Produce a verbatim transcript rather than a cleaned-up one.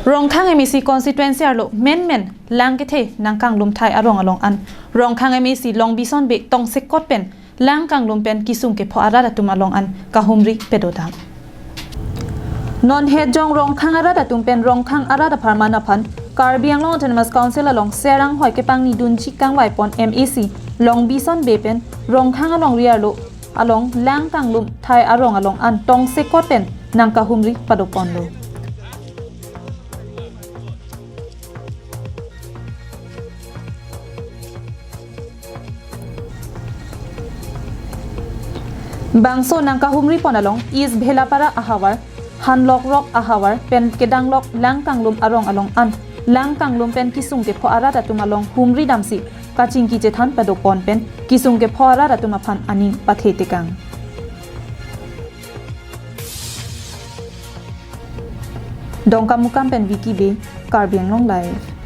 Rongkhang M A C constituency arlo menmen lang kethe nangkanglum thai arong along an Rongkhang M A C Longbison Bey tongsekot pen lang kanglum pen kisung kepho arat atum along an kahumri padodam. Non hetjong Rongkhang arat atum pen Rongkhang arat apharman aphan Karbi Anglong Autonomous Council along Serang hoi kepangni dunji kangvai pon M A C Longbison Bey pen Rongkhang alongri arlo along lang kanglum thai arong along an tongsekot pen nangkahumri padoponlo. Bangso nangkahumri pon along East Bhelapara ahavar, Hanlokrok ahavar pen kedanglok lang kanglum arong along an lang kanglum pen kisung kepho arat atum along humri damsi kachingki chethan padopon pen kisung kepho arat atum aphan aning pathe tekang. Dongkamukam pen Vicky Bey, Karbi Anglong Live.